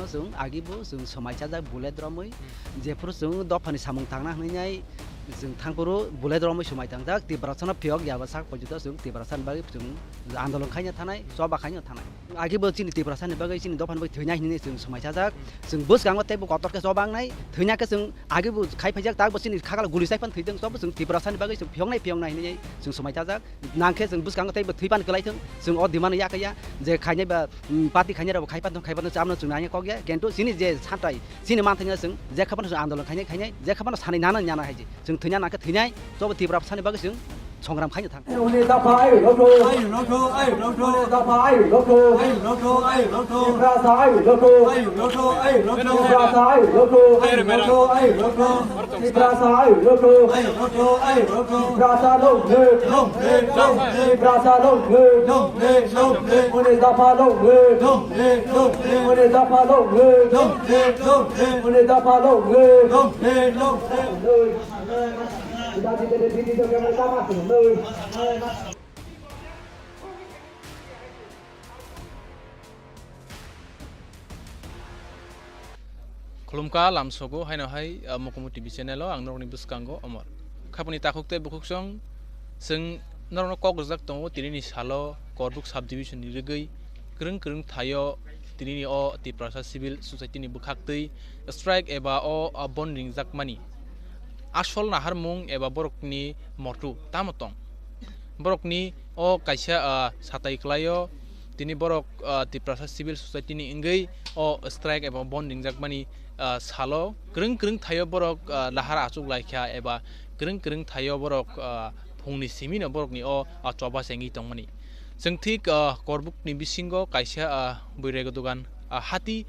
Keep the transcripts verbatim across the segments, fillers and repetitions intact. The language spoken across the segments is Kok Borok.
Chwng agibo chwng swmai chajak bullet romwi, jephuru chwng dophani samung tangna hwnwi nai chwng thangphuru bullet romwi swmai tangjak, Tiprasano phiyok ya ba sak porjonto chwng Tiprasani bagwi chwng andolon khaina thanai, choba khaina thanai. Agibo chini Tiprasani bagwi, chini dophani bagwi thwinai hwnwi chwng swmai chajak. Chwng bwskango teibo kotor khe choba wngnai, thwina khe chwng agibo khai phaijak, takbo chini khakalo guli chai phano thwitwng, chobo chwng Tiprasani bagwi chwng phiyoknai phiyoknai hwnwi chwng swmai chajak. Nangkhe chwng bwskango teibo thwi pan kwlaithwng, chwng o demand ya kaiya je khainai ba, mm, party khainai rabo khai pan thwng, khai pan thwng, chamno chwng nangya kok ya, kintu chini je santai, chini manthanya chwng je kha phano chwng andolon khainai khainai, je kha phano sanai nana nana hai je. Chwng thwina nangkhe thwinai, chobo Tiprasani bagwi chwng songram khaina thang. Uni dapha ayuk rokho. Ayuk rokho, ayuk rokho. Uni dapha ayuk rokho. Ayuk rokho, ayuk rokho. Tiprasa ayuk rokho. Ayuk rokho, ayuk rokho. Tiprasa ayuk rokho. Ayuk rokho, ayuk rokho. Tiprasa ayuk rokho. Ayuk rokho, ayuk rokho. Tiprasa long live. Long live, long live. Tiprasa long live. Long live, long live. Uni dapha long live. Long live, long live. Uni dapha long live. Long live, long live. Uni dapha long live. Long live, long live. Khulumkha lamsogo haino hai, ah, Mokumu T V channel o ang norokni bwskango Omor. Khapani takhuk tei bukhuksong chwng norokno kok rwjak tongo, tinini salo Korbuk sub division ni rwgwi kwrwng kwrwng thaio tinini o Tiprasa Civil Society ni bwkhaktwi strike eba o, ah, bon ringjakmani asol naharmung eba borokni motu tamo tong? Borokni o kaisa, ah, satai kwlaio, tini borok, ah, Tiprasa Civil Society ni wngwi o strike eba bon ringjakmani, ah, salo kwrwng kwrwng thaio borok, ah, lahar achuk laikha eba kwrwng kwrwng thaio borok, ah, phungni simino borokni o, ah, choba chengwi tongmani. Chwng thik, ah, Korbukni bisingo kaisa, ah, bwrwi rega dogan, ah, hati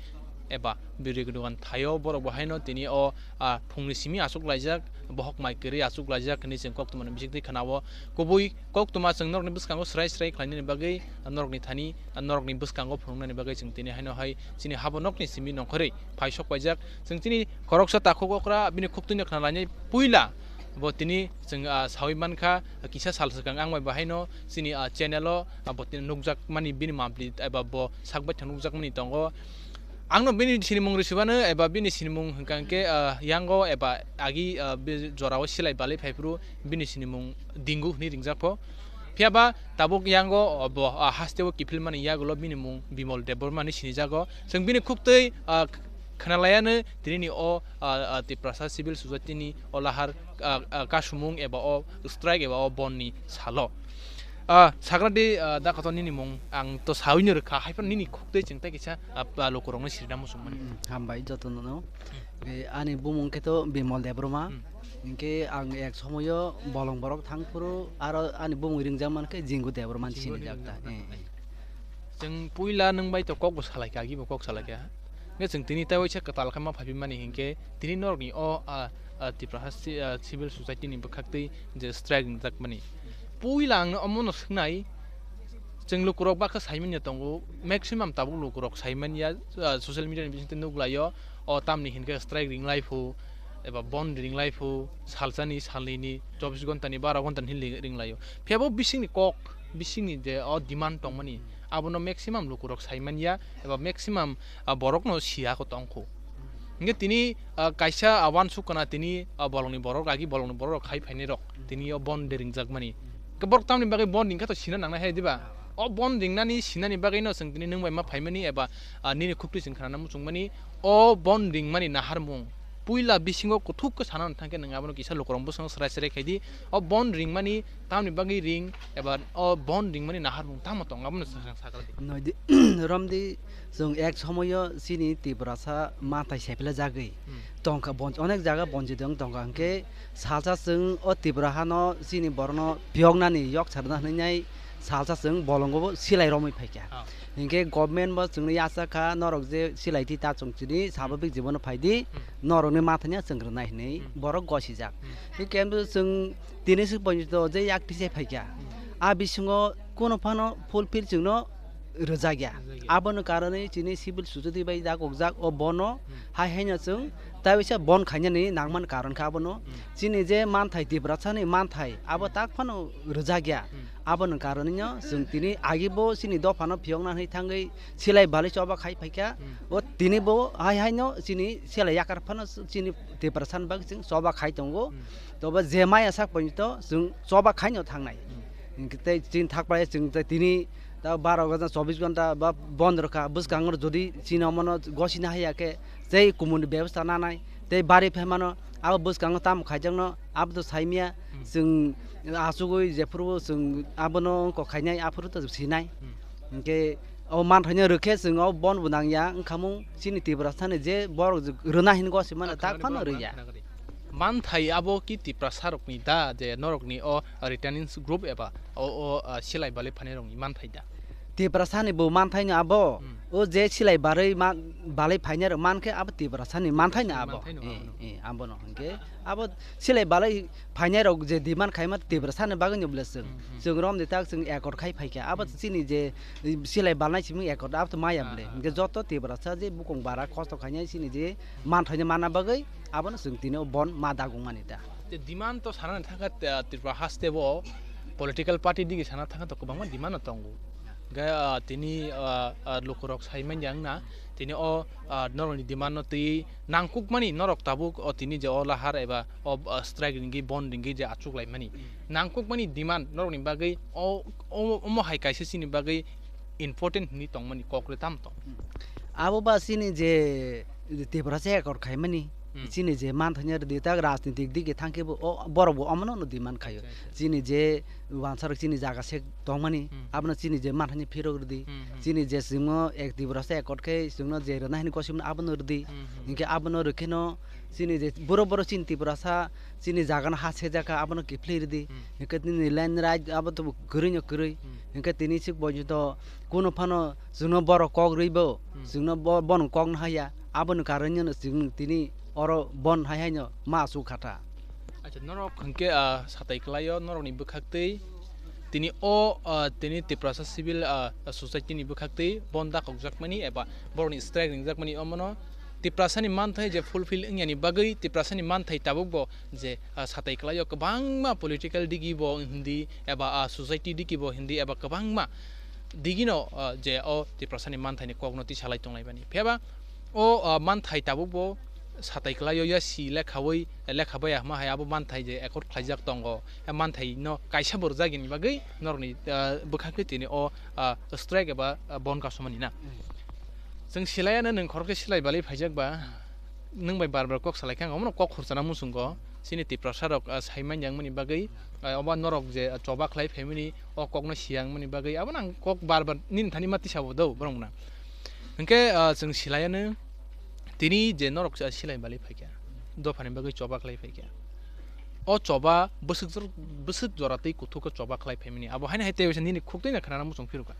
eba bwrwi rega dogan thaio borok bo haino tini o, ah, phungni simi achuk laijak, bohok mai kwrwi achuk laijak hinwi chwng koktwmani bisingtwi khwnao. Kubui koktwma chwng norokni bwskango swrai swrai khlainani bagwi, norokni thani, norokni bwskango phunuknani bagwi chwng tini haino hai chini habo nokni simi nongkhorwi phai sok paijak. Chwng chini khoroksa takhuk okra bini khuktwino khna lainai puila bo tini chwng, ah, saui mankha, kisa sal swkang ang bai bo haino chini, ah, channel o, ah, bo tini nukjakmani bini mampli eba bo sak baithang nukjakmani tongo. Ang no bini sinimung rwsibano eba bini sinimung hwnkha hwnkhe, ah, yango eba agi, ah, be jorao silai balai phaiphuru bini sinimung Dingu hwnwi ringjakpho. Phiyaba tabuk yango bo, ah, hasteo kiphilmani yagulo bini mung Bimol Debbarma hwnwi sinijago. Chwng bini khuktwi, ah, khwnalaiano tinini o, ah, ah, Tiprasa Civil Society ni o lahar, ah, ah, kasumung eba o strike eba o bon ni salo. Ah, sagra di, ah, da kotor nini mung ang to saui no rwkha, hai phano nini khuktwi chwng tei kisa, ah, ah, lukurokno sirina muchungmani. Mm, hambai jotono no. Hmm. Eh, ani bumung khe to Bimol Debbarma. Hmm. Hinkhe ang ek somoyo bolong borok thangphuru aro ani bumung ringjak mankhe Jingu Debbarma Jingu sinijak ta. Debbarma. Eh, eh. Chwng puila nwng bai to kok bo salaikha, agi bo kok salaikha. Hwnkhe chwng tini tei waisa kwtal khe ma phaiphimani hinkhe tini norokni o, ah, ah, Tiprasa ci-, ah, Civil Society ni bwkhaktwi je strike ringjakmani. Puila ang omono swngnai, chwng lukurok bakha saimanya tongo, maximum tabuk lukurok saimanya, ah, social media ni bisingtwi nukhlaio, o tamni hinkhe strike ringlaiphu, eba bon ringlaiphu, salsani, salnwini, chobbish ghonta ni, baro ghonta ni hinwi ringlaio. Phiya bo bisingni kok, bisingni je o demand tongmani, abono maximum lukurok saimanya, eba maximum, ah, borokno siya kho tongkhu. Hingke tini, ah, kaisa, ah, uansuk kana tini, ah, bolongni borok agi bolongni borok rok hai phainai rok tini o bon de ringjakmani. Ke borok tamni bagwi bon ringkha to sina nangnai hai diba? O bon ringnani sinani bagwi no chwng tini nwng bai ma phaimani eba, ah, nini khuktwi chwng khnana muchungmani o bon ringmani naharmung. Puila bisingo kuthuk khe sana thangkhe nwng abono kisa lukurok bwskango srai srai khaidi. O bon ringmani tamni bagwi ring eba o bon ringmani naharmung tamo tong abono chwng sakha di. Noidi, romdi, chwng ek somoyo chini Tiprasa matai sepila jagwi Hmm. tongkha, bon-, onek jaga bonchidong tongkha, hwnkhe salsa chwng o Tipra hano chini borokno phiyoknani yok sarna hwnwi nai salsa chwng bolongo bo silai romwi phaikha. Ah. Hwnkhe government bo chwngno yachakha, norok je silai twi ta chwng chini sababik jibono phaidi, Hmm. norokni mathanya chwng rwnai hwnwi Hmm. borok gosijak. Hmm. Hwnkhe chwng tini se ponjito je yak tise phaikha. Hmm. A bisingo kuno phano fulfill chwngno rwjakya. Rwjakya. Aboni karonwi chini civil society bai dakokjak o bono Hmm. hai haino chwng Tai waisa bon khainani nangmani karon khe abono Hmm. chini je manthai Tiprasani manthai abo Hmm. tak phano rwjakya. Hmm. Aboni karonino chwng tini agibo chini dophano phiyokna hwnwi thangwi silai balai choba khai phaikha. Hmm. O tinibo hai haino chini silai yakar phano chini Tiprasani bagwi chwng choba khai tongo. Hmm. Tobo je maya sak poito chwng choba khaino thangnai. Hmm. Hinkhe tei chini thakpai chwng tei tini ta baro ghonta chobbish ghonta ba bondh rwkha, bwskango jodi chini omono gosina haiya khe tei kumuni bebostha nanai, tei bari phaimano abo bwskango tamo khaijakno abo to saimya, Hmm. chwng achugwi jephuru chwng abono wngkok khainai aphuru to sinai. Hmm. Hinkhe o manthaino rwkhe chwng o bondh bo nangya, wngkhamung chini Tiprasani je borok rwna hin gosimano tak phano rwya. Manthai abo ki Tiprasa rokni da je norokni o returning group eba o, o, ah, silai balai phainai rokni manthai da? Tiprasani bo manthaino abo, Hmm. o je silai barwi ma-, balai phainai rok mankhe abo Tiprasani manthaino abo. Manthaino Eh, abono. eh, abono hinkhe abo silai balai phainai rok je demand khaima Tiprasani bagwino bwle chwng. Hmm, hmm. Chwng romni tak chwng accord khai phaikha. Abo Hmm. chini je silai balnai simi accord abo to maya Ah, bwle. ah, Hinkhe ah. joto Tiprasa je bukung bara kosto khainai chini je manthaino manna bagwi abono chwng tini o bon ma dagungmani da. Te demand to sanani thangkha, te, Tripura haste bo political party digi sana thangkha to kwbangma demand no tongo. Ga, ah, tini, ah, ah, lukurok sai manya wngna tini o, ah, norokni demand no twi nangkukmani norok tabuk o tini je o lahar eba o, ah, strike ringwi bon ringwi je achuk laimani. Hmm. Nangkukmani demand norokni bagwi o, o, omo hai kaisa chini bagwi important hwnwi tongmani kok rw tamo tong? Abo ba chini je Tiprasa accord khaimani, Hmm. chini je manthaino rwdi tak rajnitik digi thangkhe bo o borok bo omono no demand khaio. Acha, acha. Chini je wansarok chini jaga sek tongmani, Hmm. abono chini je manthaino phirok rwdi. Hmm, hmm. Chini je chwngno ek Tiprasa accord khe chwngno je rwna hini gosimno abono rwdi. Hmm, hmm. Hinkhe abono rwkheno chini je borok borok chini Tiprasa chini jagano ha sejakha abono kiphilwi rwdi. Hmm. Hinkhe nini land right abo to kwrwino kwrwi. Hmm. Hinkhe tini swk poito kunu phano chwngno borok kok rwibo, Hmm. chwngno bo-, bono kok no haya. Aboni karonino chwng tini oro bon hai haino ma asuk kha ta. Acha, norok hinkhe, ah, satai kwlaio norokni bwkhaktwi tini o, ah, tini Tiprasa Civil, ah, Society ni bwkhaktwi bon dakokjakmani eba borokni strike ringjakmani omono Tiprasani manthai je fulfill wngyani bagwi Tiprasani manthai tabukbo je, ah, satai kwlaio kwbangma political digi bo hindi eba, ah, society digi bo hindi eba kwbangma digino, ah, je o Tiprasani manthaini kokno tisalai tonglaimani. Phiya ba o, ah, manthai tabukbo satai kwlaio ya si lekhawi, lekha bai hama hai abo manthai je accord khlaijak tongo, a manthaino kaisa bo rwjakgini bagwi norokni, ah, bwkhakni tini o, ah, strike eba, ah, bon kasumani na. Hmm. Chwng silaiano nwng khoroksa silai balwi phaijak ba, nwng bai bar bar kok salai khe ang omono kok khurchana muchungo. Chini Tiprasa rok, ah, sai manya wngmani bagwi, ah, obo norok je, ah, choba khlai phaimani o kokno siya wngmani bagwi abono ang kok bar bar nini thani ma tisabo do borok mwnang. Hinkhe, ah, chwng silaiano tini je norok, ah, silai balwi phaikha, dophani bagwi choba khlai phaikha. O choba bwswk jor-, bwswk jora twi kuthuk khe choba khlai phaimani. Abo haino hai tei waisa nini khuk twi no khnana muchung phirukha.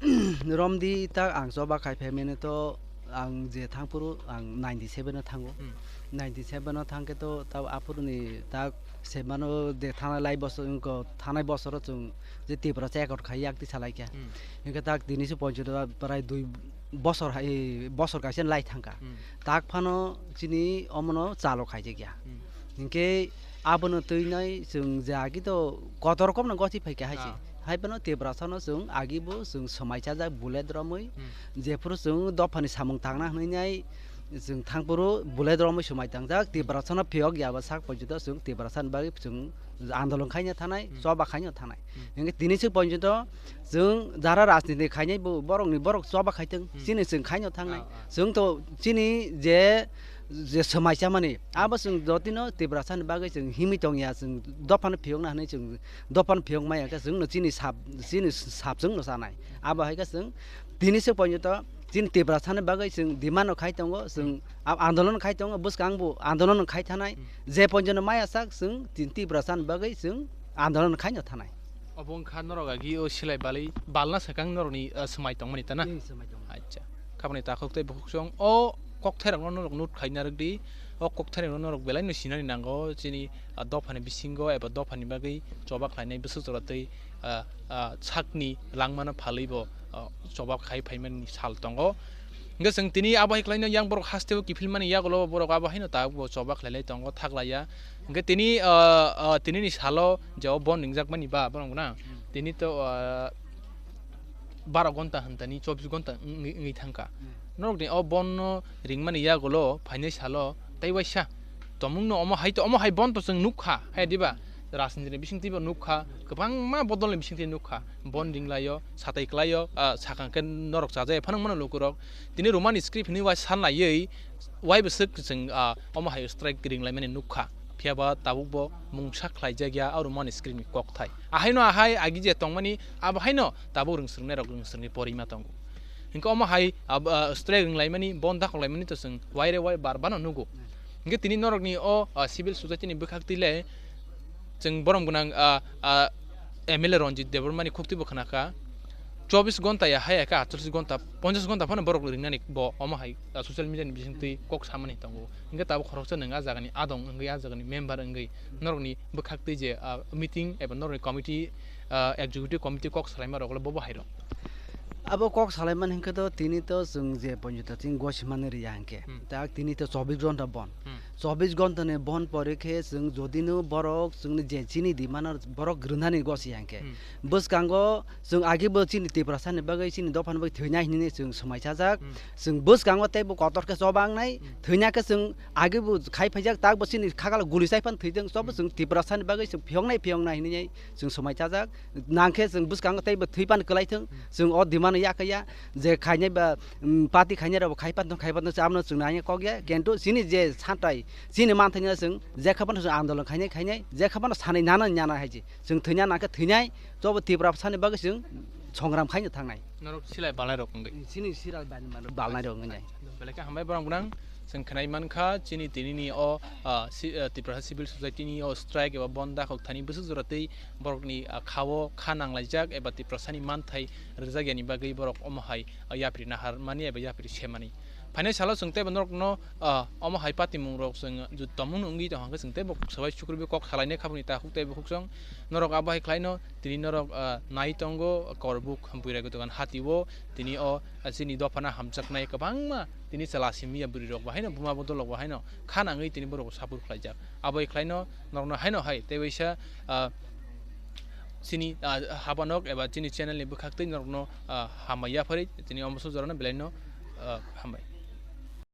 Romdi tak ang choba khai phaimani to ang je thangphuru ang ninety seven o thango. Hmm. Ninety seven o thangkhe to ta aphuruni tak semano je thanai lai bosor wngkha, thanai bosoro chwng je Tiprasa accord khai yak twi salaikha. Hmm. Hinkhe tak tini se ponchito prai dui bosor hai, bosor kaisa lai thangkha. Hmm. Tak phano chini omono chalo khaijakya. Hmm. Hinkhe abono twinai chwng je agi to kotor komno gosi phaikha hai se. Ah. Hai phano Tiprasano chwng agibo chwng swmai chajak bullet romwi. Hmm. Jephuru chwng dophani samung tangna hwnwi nai chwng thangphuru bullet romwi swmai tangjak. Tiprasano phiyok ya ba sak porjonto chwng Tiprasani bagwi chwng andolon khaina thanai, Hmm. choba khaina thanai. Hmm. Hinkhe tini se porjonto chwng jara rajniti khainai bo borokni borok choba khaitwng, Hmm. chini chwng khaino thangnai. Ah, ah. Chwng to chini je, je swmai chamani, abo chwng jotino Tiprasani bagwi chwng himwi tongya, chwng dophano phiyokna hwnwi chwng dophano phiyok maya khe chwngno chini sap, chini sap chwngno chanai. Abo hai khe chwng tini se porjonto chini Tiprasani bagwi chwng demand no khai tongo, chwng Hmm. a-, andolon khai tongo, bwskang bo andolon khai thanai. Hmm. Je porjonto maya sak chwng tin Tiprasani bagwi chwng andolon khaino thanai. Obo wngkha norok agi o silai balwi balna swkang norokni, ah, swmai tongmani tana? Tei swmai tongmani. Acha. Khaboni takhuk tei bukhuk song o kokthairokno norok note khaina rwkdi. O kokthairokno norok belaino sinani nango chini, ah, dophani bisingo eba dophani bagwi choba khlainai bwswk jora tei, ah, ah, sakni langmano phalwi bo, ah, choba khai phaimani sal tongo. Hingke chwng tini abo hai khlaino yang borok hasteo kiphilmani yagulo borok abo haino tabukbo choba khlailai tongo, thaklaiya. Hingke tini, ah, ah, tinini salo je o bon ringjakmani ba borok na, tini to, ah, baro gonta hantani chobbish gonta wng-, wngwi thangkha. Norokni o bonno ringmani yagulo phainai salo tei waisa tomungno omo hai to, omo hai bon to chwng nukha, hai diba? Rajnitini bisingtwibo nukha, kwbangma bodolni bisingtwi nukha. Bon ringlaio, satai klaio, ah, sakang khe norok chajai phano mano lukurok. Tini Roman script hinwi wai sanlaiwi, waibo swk chwng, ah, omo hai strike ringlaimani nukha. Phiya ba tabukbo mungsa khlaijakya o Roman script ni kokthai. Ahaino ahai agi je tongmani, abo haino tabuk rwngswrwngnairok rwngswrwngwi porima tongo. Hinkhe omo hai, ah, ah, strike ringlaimani, bon dakhoklaimani to chwng waire wai bar bano nugo. Hinkhe tini norokni o, ah, civil society ni bwkhaktwi le chwng borom gwnang, ah, ah, M L A Ranjit Debbarmani khuktwibo khwnakha, chobbish gonta ya hai khe aatchalish gonta, ponchash gonta phano borok ringnani bo omo hai, ah, social media ni bisingtwi kok samani tongo. Hinkhe tabuk khoroksa nwng ah jagani adong wngwi, ah jagani member wngwi norokni bwkhaktwi je, ah, meeting eba norokni committee, ah, executive committee kok salaima rok le bobo hai rok. Abo kok salaimani hinkhe to tini to chwng je ponjota chini gosimani riya hinkhe. Hmm. Tak tini to chobbish gonta bon. Hmm. Chobbish gonta ni bon pore khe chwng jodi no borok chwngni je chini demand borok rwnani gosi hinkhe. Hmm. Bwskango chwng agi bo chini Tiprasa ni bagwi chini dopha ni bagwi thwina hinwi chwng swmai chajak. Hmm. Chwng bwskango tei bo kotor khe choba wngnai. Hmm. Thwina khe chwng agi bo khai phaijak tak bo chini khakalo guli chai phan thwitwng chobo Hmm. chwng Tiprasa ni bagwi chwng phiyoknai phiyoknai hinwi chwng swmai chajak. Nangkhe chwng bwskango teibo thwi pan kwlai thwng, Hmm. chwng o demand ya khe ya, je khainai ba, um, party khainai rok bo khai pan thwng, khai pan thwng, abono chwng nangya kok ya, kintu chini je santai, chini manthai no chwng je kha phano chwng andolon khainai, khainai, je kha phano sanai nana, nana hai je, chwng thwina nangkhe thwinai, chobo Tiprasa ni bagwi chwng songram khaina thangnai. Norok silai balai rok wngwi. Chini silai balai, balai rok wngwi nai. Belai khe hambai borok gwnang. Chwng khwnai mankha, chini tinini o, ah, si-, ah, Tiprasa Civil Society ni o strike eba bon dakhok thani bwswk jora tei borokni, ah, kha-o kha nanglaijak eba Tiprasani manthai rwjakya ni bagwi borok omo hai, ah, yapri nahar mani eba yapri se mani. Phainai salo chwng teibo norokno, ah, omo hai patimung rok chwng ju-, tongmung wngwi tong hwnkhe chwng teibo swbai sukrubwi kok salainai khabangni takhuk teibo khukchang norok abo hai khlaino. Tini norok, ah, nai tongo, Korbuk Buiraigo dogan hati o, tini o, ah, chini dophano hamjaknai kwbangma tini chwla simi ya bwrwi rok bo haino buma bodol rok bo haino kha nangwi tini borok sapur khlaijak. Abo khlaino norokno haino hai tei waisa, ah, chini, ah, habanok eba chini channel ni bwkhak twi norokno, ah, hambai yapharwi tini omoso jorano belaino, ah, hambai.